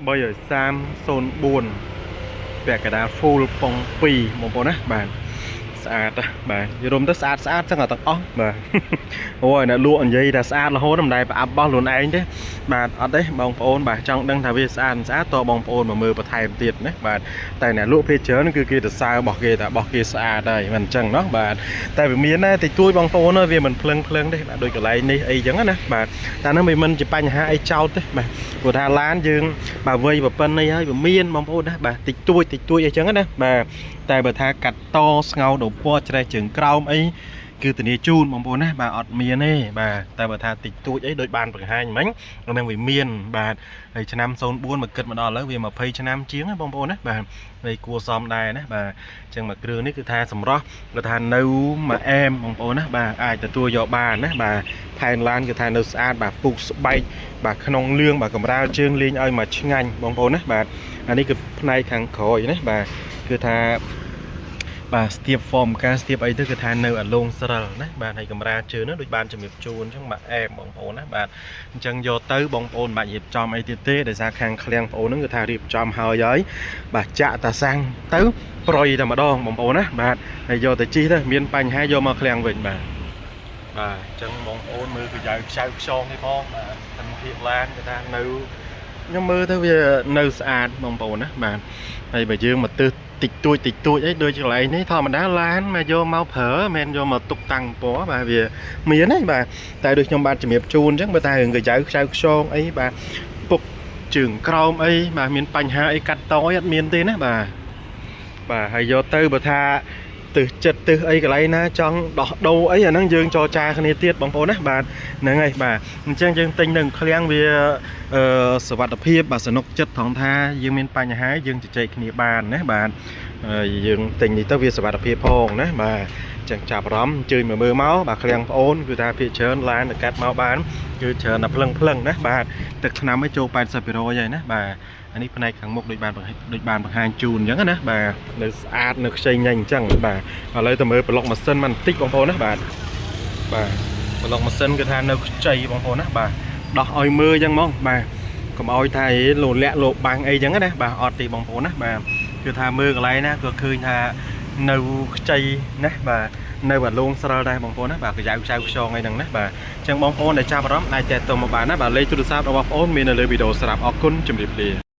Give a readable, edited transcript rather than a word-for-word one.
330 04ពាក់កណ្ដាល full ប៉ុង2បងប្អូនណាបាទស្អាតណាស់បាទយល់ទៅស្អាតស្អាតចឹងតែទាំងអស់បាទ អូយអ្នកលក់និយាយថាស្អាតរហូតមិនដែលប្រអាប់បោះខ្លួនឯងទេបាទអត់ទេបងប្អូនបាទចង់ដឹងថាវាស្អាតមិនស្អាតតបងប្អូនមកមើលបន្ថែមទៀតណាបាទតែអ្នកលក់ភាគច្រើនគឺគេទៅសើរបស់គេថារបស់គេស្អាតហើយមិនអញ្ចឹងណោះបាទតែវាមានដែរតិចតួចបងប្អូនអើយវាមិនភ្លឹងភ្លឹងទេបាទដូចកន្លែងនេះអីចឹងណាបាទតែហ្នឹងវាមិនជាបញ្ហាអីចោតទេបាទព្រោះថាឡានយើងបាទវ័យប្រពន្ធនេះហើយវាមានបងប្អូនណាបាទតិចតួចតិចតួចអីចឹងណាបាទតែបើថាកាត់តស្ងោដពណ៌ច្រេះជើងក្រោមអី គឺធានាជូនបងប្អូនណាបាទអត់មានទេបាទតែបើថាតិចតួចអីដូចបានបង្ហាញមិញនឹងវាមានបាទហើយឆ្នាំ04មកគិតមកដល់ឥឡូវវា20ឆ្នាំជាងណាបងប្អូនណាបាទហើយគួរសមដែរណាបាទអញ្ចឹងមួយគ្រឿងនេះគឺថាសម្រស់គឺថានៅមួយអែមបងប្អូនណាបាទអាចទទួលយកបានណាបាទផែនឡានគឺថានៅស្អាតបាទពុកស្បែកបាទក្នុងលឿងបាទកម្រាលជើងលេងឲ្យមកឆ្ងាញ់បងប្អូនណាបាទអានេះគឺផ្នែកខាងក្រោយណាបាទគឺថា បាទស្ទាប form ការស្ទាបអីទៅគឺថានៅអាលងស្រិលណាបាទហើយកម្រាលជើងនោះដូចបានជំរាបជូនអញ្ចឹងបាទអែមបងប្អូនណាបាទអញ្ចឹងយកទៅបងប្អូនមិនបាច់រៀបចំអីទៀតទេដោយសារខាងឃ្លាំងបងប្អូនហ្នឹងគឺថារៀបចំហើយហើយបាទចាក់តាសាំងទៅប្រយតែម្ដងបងប្អូនណាបាទហើយយកទៅជីទៅមានបញ្ហាយកមកឃ្លាំងវិញបាទបាទអញ្ចឹងបងប្អូនមើលកញ្ចៅខ្ចៅខ្យងនេះផងបាទទិនភាពឡានគឺថានៅខ្ញុំមើលទៅវានៅស្អាតបងប្អូនណាបាទហើយបើយើងមកទិស តិចតួចតិចតួចអីដូចកន្លែងនេះធម្មតាឡានមកយកមកប្រើមិនមែនយកមកទុកតាំងពណ៌បាទវាមានទេបាទតែដូចខ្ញុំបាទជំរាបជូនអញ្ចឹងបើតែរឿងកញ្ចៅខ្ចៅខ្យងអីបាទពុកជើងក្រោមអីបាទមានបញ្ហាអីកាត់តអីអត់មានទេណាបាទបាទហើយយកទៅបើថាទិសចិត្តទិសអីកន្លែងណាចង់ដោះដូរអីអាហ្នឹងយើងចរចាគ្នាទៀតបងប្អូនណាបាទហ្នឹងហើយបាទអញ្ចឹងយើងទិញនឹងឃ្លាំងវាអឺសវត្ថភាពបាទសនុកចិត្តត្រង់ថាយើងមានបញ្ហាយើងជជែកគ្នាបានណាបាទហើយយើងទិញនេះទៅវាសវត្ថភាពផងណាបាទអញ្ចឹងចាប់អារម្មណ៍អញ្ជើញមកមើលមកបាទឃ្លាំងប្អូនគឺថាភាគច្រើនឡានទៅកាត់មកបានគឺច្រើនតែភ្លឹងភ្លឹងណាបាទទឹកថ្នាំឲ្យចូល80%ហើយណាបាទអានេះផ្នែកខាងមុខដូចបានបង្ហាញដូចបានបង្ហាញជូនអញ្ចឹងណាបាទនៅស្អាតនៅខ្ចីញ៉ាញ់អញ្ចឹងបាទឥឡូវទៅមើលប្លុកម៉ាស៊ីនបន្តិចបងប្អូនណាបាទបាទប្លុកម៉ាស៊ីនគឺថានៅខ្ចីបងប្អូនណាបាទដោះឲ្យមើលអញ្ចឹងហ្មងបាទកុំឲ្យថាអីលោលាក់លោបាំងអីចឹងណាបាទអត់ទេបងប្អូនណាបាទគឺថាមើលកន្លែងណាក៏ឃើញថានៅខ្ចីណាបាទនៅអាលងស្រិលដែរបងប្អូនណាបាទកញ្ចៅខ្ចៅខ្យងអីហ្នឹងណាបាទអញ្ចឹងបងប្អូនដែលចាប់អារម្មណ៍អាចទាក់ទងមកបានណាបាទលេខទូរស័ព្ទរបស់បងប្អូនមាននៅលើវីដេអូស្រាប់អរគុណជម្រាបលា។